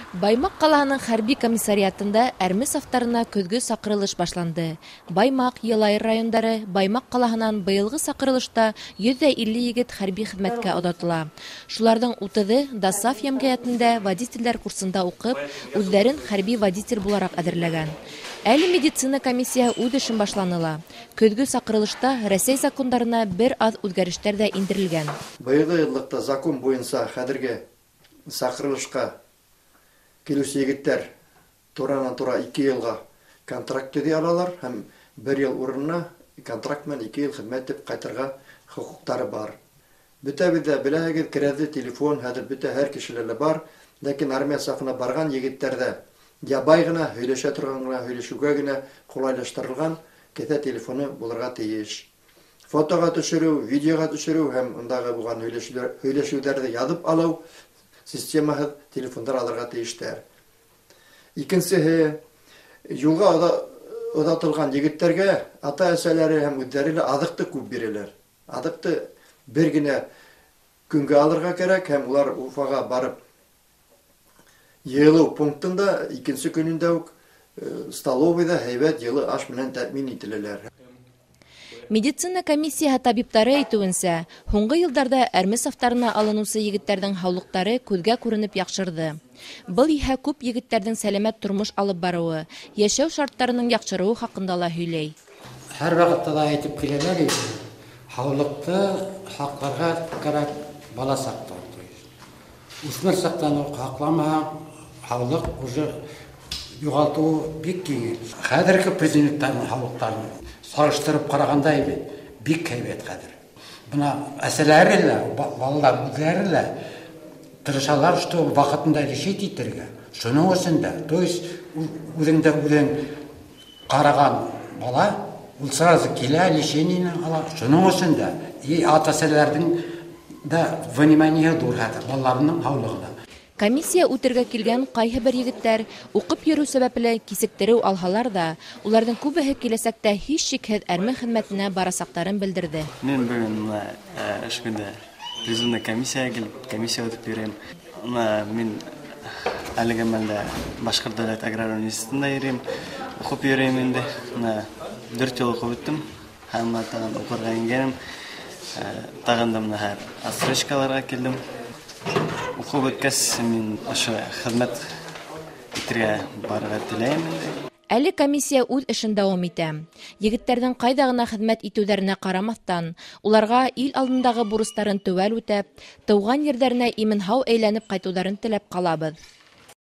Баймаҡ ҡалаһының хәрби комиссариатында әрме сафтарына көҙгө саҡырылыш башланды. Баймаҡ, Йылайыр райондары, Баймаҡ ҡалаһынан быйылғы саҡырылышта 150 егет хәрби хеҙмәткә оҙатыла. Шуларҙың 30-ы ДОСААФ йәмғиәтендә водителдәр курсында уҡып, үҙҙәрен хәрби водитель булараҡ әҙерләгән. Әле медицина комиссияһы үҙ эшен башланы ла. Көҙгө саҡырылышта Рәсәй закондарына бер аҙ үҙгәрештәр ҙә индерелгән. Быйылғы йыллыҡта закон буйынса хәҙерге саҡырылышҡа килеүсе егеттәр туранан-тура 2 йылға контракт төҙөй алалар һәм 1 йыл урынына контракт менән 2 йыл хеҙмәт итеп ҡайтырға хоҡуҡтары бар. Бөтәбеҙ ҙә беләһегеҙ, кәрәҙле телефон хәҙер бөтә һәр кешелә лә бар, ләкин армия сафына барған егеттәрҙә ябай ғына һөйләшә торған ғына, һөйләшеүгә генә ҡулайлаштырылған кеҫә телефоны булырға тейеш. Фотоға төшөрөү, видеоға төшөрөү һәм ундағы булған һөйләшеүҙәрҙе яҙып алыу системаһыҙ телефондар алырға тейештәр. Икенсеһе, юлға оҙатылған егеттәргә ата-әсәләре һәм үҙҙәре лә аҙыҡты күп бирәләр. Аҙыҡты бер генә көнгә алырға кәрәк һәм улар Уфаға барып йыйылыу пунктында икенсе көнөндә үк столовыйҙа һәйбәт йылы аш менән тәьмин ителәләр. Медицина комиссияһы табиптары әйтеүенсә, һуңғы йылдарҙа әрме сафтарына алыныусы егеттәрҙең һаулыҡтары күҙгә күренеп яҡшырҙы. Был иһә күп егеттәрҙең сәләмәт тормош алып барыуы, йәшәү шарттарының яҡшырыуы хаҡында ла һөйләй. Һәр ваҡытта ла әйтеп киләләр инде, һаулыҡты һаҡларға кәрәк бала саҡта. Үҫмер саҡтан уҡ һаҡламаһаң, һаулыҡ уже юғалтыуы бик еңел. Хәҙерге президенттарҙың һаулыҡтарын сағыштырып ҡарағанда бит бик һәйбәт хәҙер. Бына әсәләре лә, балалар үҙҙәре лә тырышалар, что ваҡытында решить итергә. Шуның өсөн дә, то есть үҙеңдә үҙең ҡараған бала, ул сразу килә, лечениене ала. Шуның өсөн дә и ата-әсәләрҙең дә внимание ҙур хәҙер балаларының һаулығына. Комиссия үтергә килгән ҡайһы бер егеттәр уҡып йөрөү сәбәпле кисектереү алһалар ҙа, уларҙың күбеһе киләсәктә һис шикһеҙ әрме хеҙмәтенә барасаҡтарын белдерҙе. Мин бөгөн бына эш көндә призывный комиссияға килеп, комиссия үтеп йөрөйөм. Бына мин әлеге мәлдә Башҡорт дәүләт аграр университетында йөрөйөм, уҡып йөрөйөм инде. Бына 4 йыл уҡып үттем һәм бына тағын уҡырға ингәнем. Тағын да бына һәр отсрочкаларға килдем. Уҡып бөткәс, мин ошо хеҙмәт итергә барырға теләйем инде. Әле комиссия үҙ эшен дауам итә. Егеттәрҙең ҡайҙа ғына хеҙмәт итеүҙәренә ҡарамаҫтан, уларға ил алдындағы бурыстарын теүәл үтәп, тыуған ерҙәренә имен-һау әйләнеп ҡайтыуҙарын теләп ҡалабыҙ.